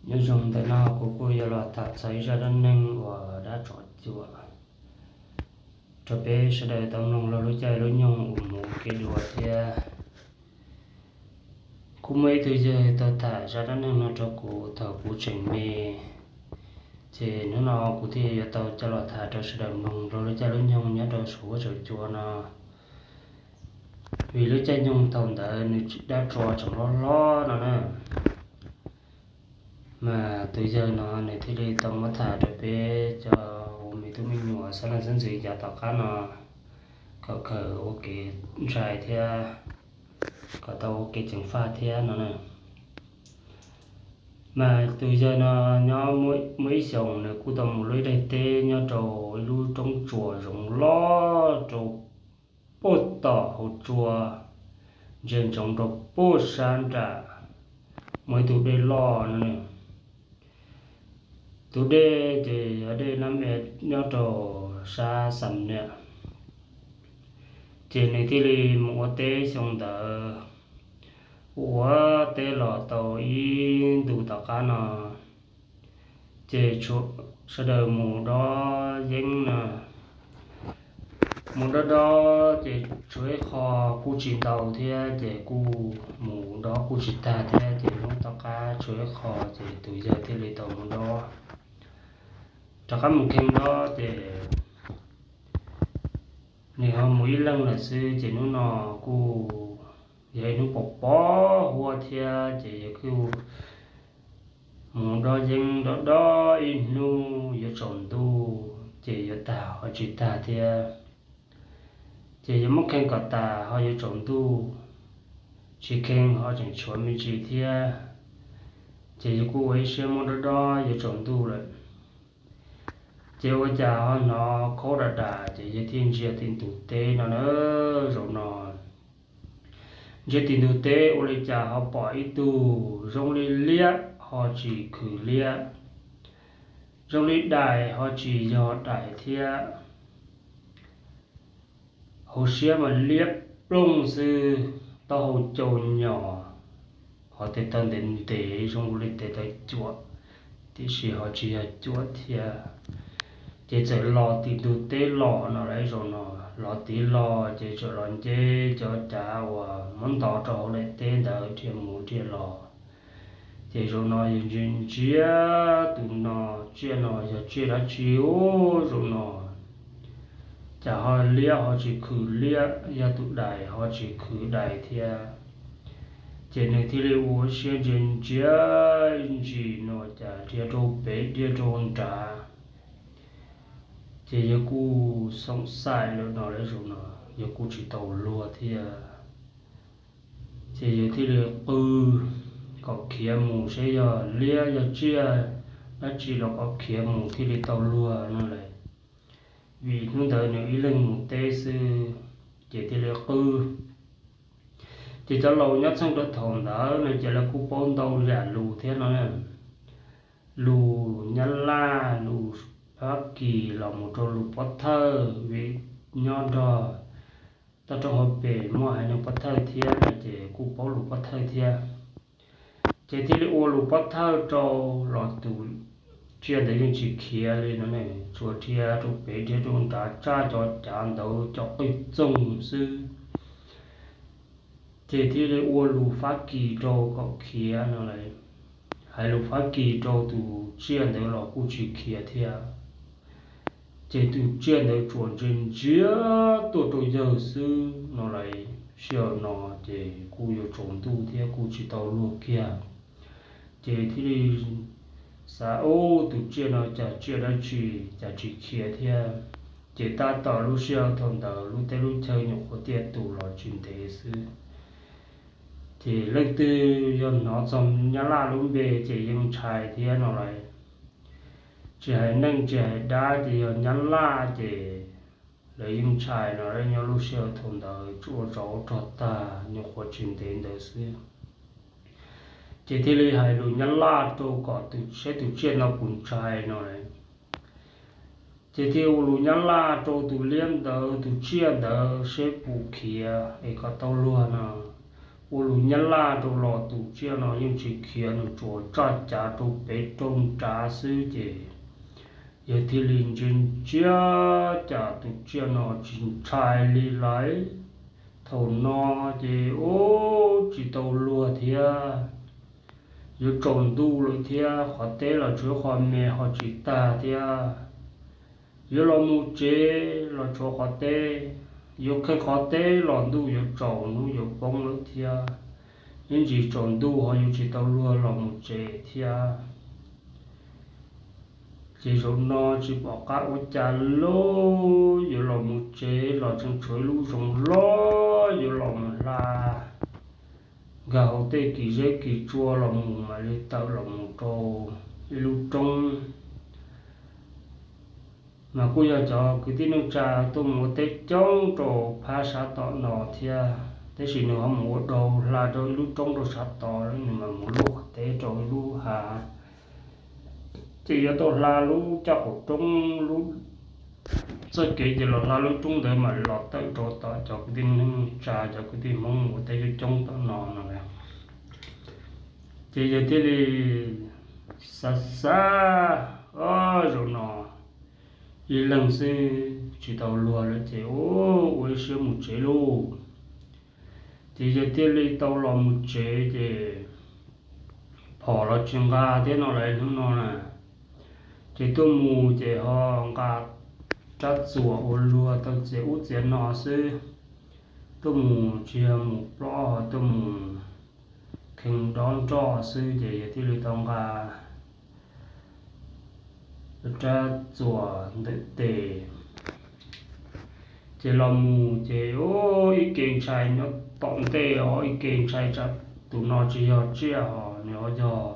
Nyob zoo ntawm no kuv kuj yuav los tham txog ib zaj dab neeg uas dab tsov cuam rau peb sawv daws tau mloog laug lub caij lub nyoog uas mus ua ke dua thiab. Kuj muaj ib tug yawg tau tham zaj dab neeg no rau kuv thaum kuv tseem me, ces hnub no kuv thiaj yuav tau coj los tham rau sawv daws mloog laug lub caij lub nyoog nyob rau saum huab saum cua no. Vim lub caij nyoog thaum ntawd nws dab tsov tseem hlob hlob no na. Mas tus yawg no nws thiaj li tau muab tham rau peb cov uas me tub me nyuam xab leej xab ntxwv yav tom qab no kom kawm ua kev ntshai thiab kom tau ua kev ceev faj thiab no na. Mas tus yawg no nyob muaj ib xyoos nws kuj tau mus lub ib daim teb nyob rau ib lub roob tsuas zoov loj rau puag tom hauv tsua, ntsia ntsoov rau puag sab nram muaj ib tug dej loj no. Tus dej ces yog dej Nab Me nyob rau sab Xam Niam. Ces nws thiaj li mus ua teb xyoo ntawd, ua teb los tau ib ntus tom qab no, ces sawv daws mus dob yeeb no. Mus dob dob ces tshuav ib qho kuj tsis ntau thiab ces kuj mus dob kuj tsis tag thiab ces hnub tom qab tshuav ib qho ces tus yawg thiaj li tau mus dob. Rov qab mus kheej dob ces nws ho mus ib leeg lawm xwb ces hnub no kuj yog ib hnub pos pos huab thiab ces yawg kuj mus dob yeeb dob dob ib hnub yuav tsaus ntuj ces yuav tag ho tsis tag thiab. Ces yawg muab kheej kom tas ho yuav tsaus ntuj, tsis kheej ho tseem tshuav me ntsis thiab. Ces yawg kuj ua ib siab muab dob dob yuav tsaus ntuj lawm. Ces ua cas ho hnov khaub dam dam ces yawg thiaj ntsia tim ntug teb no na, zaum no ntsia tim ntug teb ua li cas ho pom ib tug zoo li liab ho tsis khwv liab, zoo li dais ho tsis yog dais thiab. Hauv siab mas liab ploog xwb, taub hau cau nyos, ho tes taw ntev ntev zoo li tes taw cuam, tiam sis ho tsis yog cuam thiab. Ces txawm los tim ntug teb los no lawm zaum no, los tid los ces txawm los nce cov cav uas muab ntov rau hauv daim teb ntawd dhia mus dhia los. Ces zaum no yawg ntsia ntsia tus no, tsiaj no yog tsiaj dab tsi ub zaum no. Cas ho liab ho tsis khwv liab, yog tus dais ho tsis khwv dais thiab. Ces nws thiaj li ua siab ntsia ntsia ntsis no cas dhia rau pem dhia rau nrad. Ces yawg kuj xoom xaim lawm no lawm zaum no, yawg kuj tsis tau luag thiab. Ces yawg thiaj li qw kom khiav mus saib yog liab yog tsiaj dab tsi los kom khiav mus thiaj li tau luag no lawm. Vim hnub ntawd nws ib leeg mus teb xwb, ces thiaj li qw. Ces cov laus nyob txheej rau thaum ntawd no ces lawv kuj paub ntau yam lus thiab no. Lus Nyab Laj, lus Fab Kis los mus rau lus Pob Thawj, vim nyob nrog toj roob hauv pes muaj haiv neeg Pob Thawj thiab no ces kuj paub lus Pob Thawj thiab. Ces thiaj li ua lus Pob Thawj rau los tus tsiaj ntawd yeej tsis khiav li no ne, tsuas dhia rau pem dhia rau nrad tsaj cov cav ntawd cov qwj txoog xwb. Ces thiaj li ua lus Fab Kis rau kom khiav no lawm. Hais lus Fab Kis rau tus tsiaj ntawd los kuj tsis khiav thiab. Ces tus tsiaj ntawd tsuas ntsia ntsia tuaj rau yawg xwb no lawm. Sij hawm no ces kuj yuav tsaus ntuj thiab kuj tsis tau luag kiag. Ces thiaj li xav ub tus tsiaj no cas tsiaj dab tsi cas tsis khiav thiab. Ces tab tom lub sij hawm thaum ntawd lub teb lub chaw nyuam qhuav tiaj tus los tsis ntev xwb. Ces leej twg yog hnov txog Nyab Laj lub npe ces yeej ntshai thiab no lawm. Tsis hais neeg tsis hais dab ces yog Nyab Laj ces lawv yeej ntshai no lawm. Nyob lub sij hawm thaum ntawd tsuas ua tsov ua rog tag nyuam qhuav tsis ntev ntawd xwb. Ces thiaj li hais lus Nyab Laj rau kom tus saib tus tsiaj no puas ntshai no. Ces thiaj ua lus Nyab Laj rau tus liab ntawd tus tsiaj ntawd seb puas khiav es kom tau luag no. ua lus Nyab Laj rau los tus tsiaj no yeej tsis khiav, nws tsuas tsa cav rau pem rau nrad xwb ces yawg thiaj li ntsia ntsia cas tus tsiaj no tsis ntshai li lawm. Thaum no ces ub tsis tau luag thiab, yuav tsaus ntuj lawm thiab, qhov teb los tshuav qhov me ho tsis tag thiab. Yuav los mus tsev los tshuav qhov teb, yuav qhee qhov teb los ntuj yuav tsaus hnub yuav poob lawm thiab. Ib ntsis tsaus ntuj ho yuav tsis tau luag los mus tsev thiab. Ces zaum no tsis pom qab ua cas lauj, yuav los mus tsev los tseem tshuav ib lub zoov loj yuav los mus hla, nkag hauv tej kis zeb kis tsua los mus mam li tawm los mus rau ib lub roob. Mas kuj yog cov kwv tij neej tsa tuaj mus ua teb coob rau phab sab tom no thiab, tab sis nws ho mus ua dau hla rau ib lub roob rau sab tod, nws mas mus luaj qhov teb rau ib lub hav. Ces yuav tau hla lub caj qaum roob lub txoj kev ces los hla lub roob ntawd mam los tawm rau tom cov kwv tij neej tsa cov kwv tij Hmoob mus ua teb coob coob tom no no. Ces yawg thiaj li xav xav, o, zaum no ib leeg xwb tsis tau luag lawm ces ua ib siab mus tsev lauj. Ces yawg thiaj li tau los mus tsev ces phom los tsis nqa thiab no lawm hnub no na. Ces tuaj mus ces ho nqa rab txuas ua luag tau txiav ub txiav no xwb. Tuaj mus tsis yog mus plob ho tuaj mus kheev dob nroj xwb ces yawg thiaj li tau nqa rab txuas ntawm tes. Ces los mus ces ib ke ntshai nyob tom ntej os, ib ke ntshai tsam tus no tsis yog tsiaj ho nws ho yog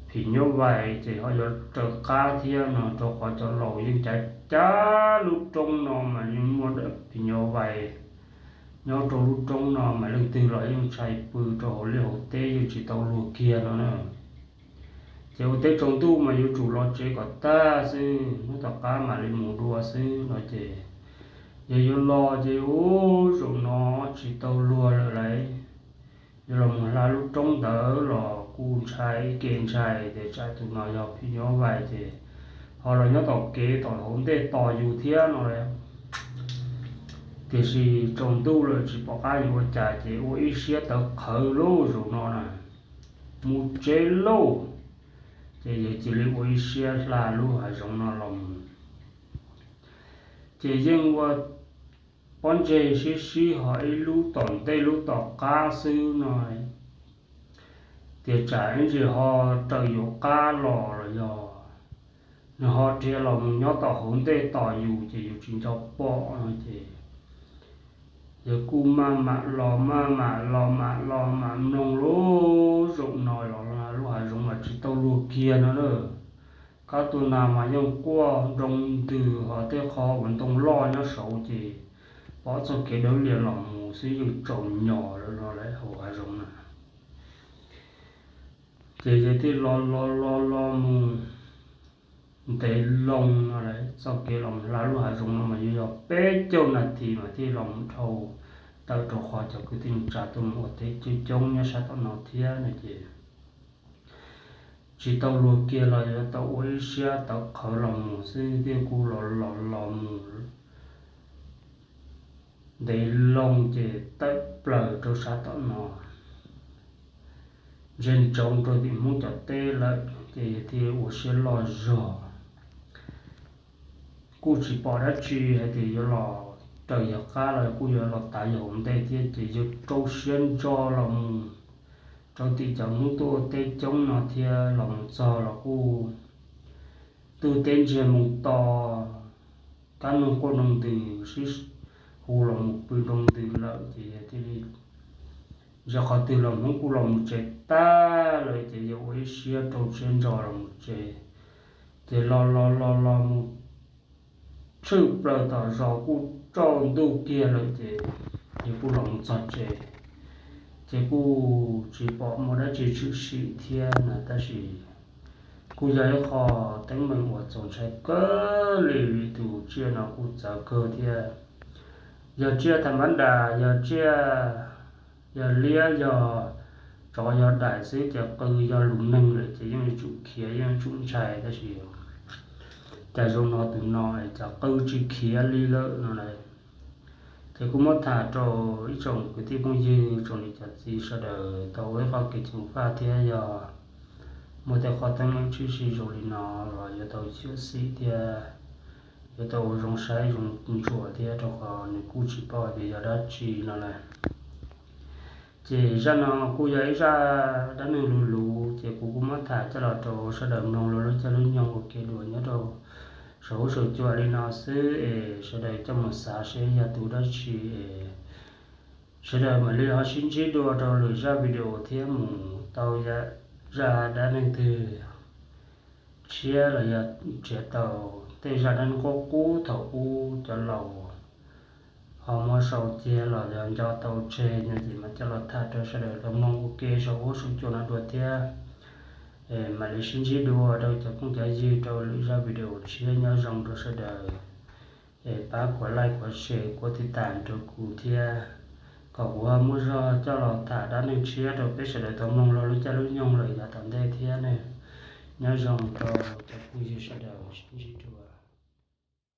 phim nyuj vais ces ho yuav raws qab thiab no, rau qhov cov laus yeej cav cav lub roob no mas yeej muaj phim nyuj vais nyob rau lub roob no mas leej twg los yeej ntshai pw rau hauv liaj hauv teb yeej tsis tau luag kiag no na. Ces ua teb tsaus ntuj mas yuav tsum los tsev kom tag xwb, hnub tom qab mam li mus dua xwb no ces yog yuav los ces ub zaum no tsis tau luag lawm lauj. Yuav los mus hla lub roob ntawd los kuj ntshai ib ke ntshai tias tsam tus no yog phim nyuj vais ces ho los nyob tom kev tom hauv ntej tos yus thiab no. Tiam sis tsaus ntuj lawm tsis pom qab yuav ua cas ces ua ib siab tawv qhawv lauj zaum no na, mus tsev lauj. Ces yawg cia li ua ib siab hla lub hav zoov no los mus. Ces yeej ua pob ntseg sib sib ho ib lub tom ntej lub tom qab xwb no, tias tsam ib ntsis ho raws yuav qab los los yog nws ho dhia los mus nyob tom hauv ntej tos yus ces yus tsis nco pom no ces yawg kuj maj mam los maj mam los mam los mam mloog lub zoov no los lub hav zoov mas tsis tau luag kiag no na. Kab tus nas mas yeej quaj nroo ntws ho tej qho uas ntoo loj nyob saud ces pom txoj kev dawb lias los mus xwb yeej tsaus nyos lawm no lawm hauv hav zoov na. Ces yawg thiaj los los los los mus ntev loo no lawm, txoj kev los hla lub hav zoov no mas yuav yog peb caug nas this mas thiaj los mus dhau tawm rau qhov cov kwv tij neej tsa tuaj mus ua teb coob coob nyob sab tom no thiab no ces tsis tau luag kiag los yuav tau ua ib siab tawv qhawv los mus xwb thiaj kuj los los los mus ntev loo ces tawm plaws rau sab tom no, ntsia ntsoov rau tim Hmoob cov teb lawm ces yawg thiaj ua siab loj zog. Kuj tsis pom dab tsi hais tias yuav los raws yawg qab los kuj yuav los tav yawg hauv ntej thiab ces yawg rau siab ntso los mus rau tim cov Hmoob tuaj ua teb coob no thiab los mus txog los kuj ntuj teb ntsiag moo to, kab noog quaj nroo ntws sib hu los mus pw nroo ntws lawm ces yawg thiaj li ntsia qhov twg los Hmoob kuj los mus tsev tag lawm ces yawg ua ib siab rau siab ntso los mus tsev. Ces los los los los mus tshwj plaws tom zos kuj tsaus ntuj kiag lawm ces yawg kuj los mus txog tsev. Ces kuj tsis pom muaj dab tsi tshwm sim thiab na, tab sis kuj yog ib qho teeb meem uas txaus ntshai kawg li vim tus tsiaj no kuj txawv kawg thiab. Yog tsiaj tham mab das, yog tsiaj Yog liab yog tsov yog dais xwb ces qw yog lus neeg lawm ces yeej yuav tsum khiav yeej yuav tsum ntshai, tab sis cas zoo no tus no es cas qw tsis khiav li lawm no na. Ces kuv muab tham rau ib tsoom kwv tij phooj ywg, tsoom niam tsoom txiv sawv daws tau ua ib qho kev ceev faj thiab yog muaj tej qhov teeb meem tshwm sim zoo li no los yuav tau xyuam xim thiab yuav tau ua zoo saib zoo ntsuas thiab, rau qhov nws kuj tsis paub tias yog dab tsi no na. Ces zaj no kuj yog ib zaj dab neeg luv luv, ces kuv kuj muab tham coj los rau sawv daws mloog los lub caij lub nyoog ua ke dua nyob rau saum huab saum cua li no xwb es sawv daws coj mus xav seb yog tus dab tsi es sawv daws mam li ho sib ntsib dua rau lwm zaj video thiab mus tau zaj dab neeg twg tshiab los yog nrhiav tau tej zaj dab neeg qub qub thaum ub cov laus ho muab sau cia los yog nco tau tseg no ces mam coj los tham rau sawv daws tau mloog ua ke saum huab saum cua no dua thiab. Mam li sib ntsib dua rau cov phooj cov ywg rau lwm zaj video tshiab, nyob zoo rau sawv daws. Es pab kuv like, kuv share, kuv tiv tam rau kuv thiab, kom kuv ho muaj zog coj los tham dab neeg tshiab rau peb sawv daws tau mloog los lub caij lub nyoog lawm yav tom ntej thiab ne. Nyob zoo rau cov phooj ywg sawv daws, sib ntsib dua.